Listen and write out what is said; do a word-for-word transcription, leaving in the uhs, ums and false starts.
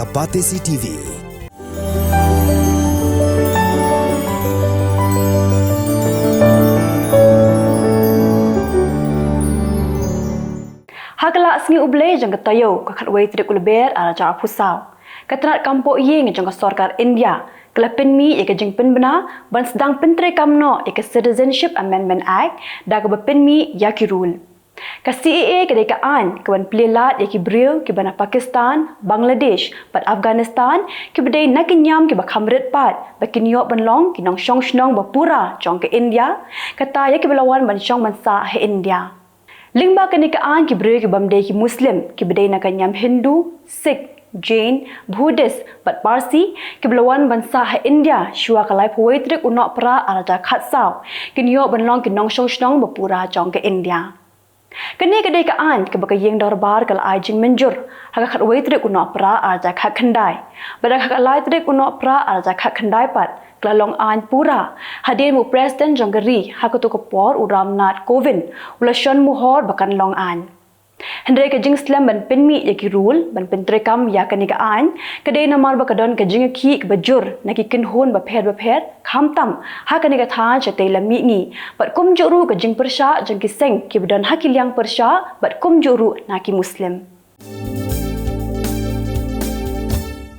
A Batesi T V. Ha ka lad sngi U Blei jong ka taïew ka khatwei tarik u Lber ar hajar arphew saw, ka tnad kam poh ïing jong ka sorkar India ka la pynmih ïa ka jingpynbna ban sdang pyntreikam noh ïa ka Citizenship Amendment Act da kaba pynmih ïa ki rule. Ka C A A ka dei ka aiñ kaban plie lad ïa ki briew kiba na Pakistan, Bangladesh bad Afghanistan kiba dei na ki niam kiba kham rit paid ba kin ïoh ban long ki nongshong shnong ba pura jong ka India, kata ïa kiba la wan ban shong ban sah ha India. Lyngba kane ka aiñ ki briew kibym dei ki Muslim kiba dei na ka niam Hindu, Sikh, Jain, Buddhist bad Parsi kiba la wan ban sah ha India shuwa ka laiphew wei tarik u Nohprah ar hajar khatsaw kin ïoh ban long ki nongshong shnong ba pura jong ka India. Kane ka dei ka aiñ kaba ka ïing dorbar ka la ai jingmynjur ha ka khatwei tarik u Nohprah ar hajar khatkhyndai. Bad ha ka lai tarik u Nohprah ar hajar khatkhyndai pat ka la long aiñ pura, hadien ba u President jong ka ri ha kato ka por u Ram Nath Kovind u la shon muhor ba kan long aiñ. Hynrei ka jingslem ban pynmih ïa ki rule ban pyntreikam ïa kane ka aiñ ka dei namar ba ka don ka jingïakhih kaba jur na ki kynhun bapher bapher, khamtam ha kane ka thaiñ shatei lam mihngi, bad kumjuh ruh ka jingpyrshah jong ki seng kiba don ha ki liang pyrshah bad kumjuh ruh na ki Muslim.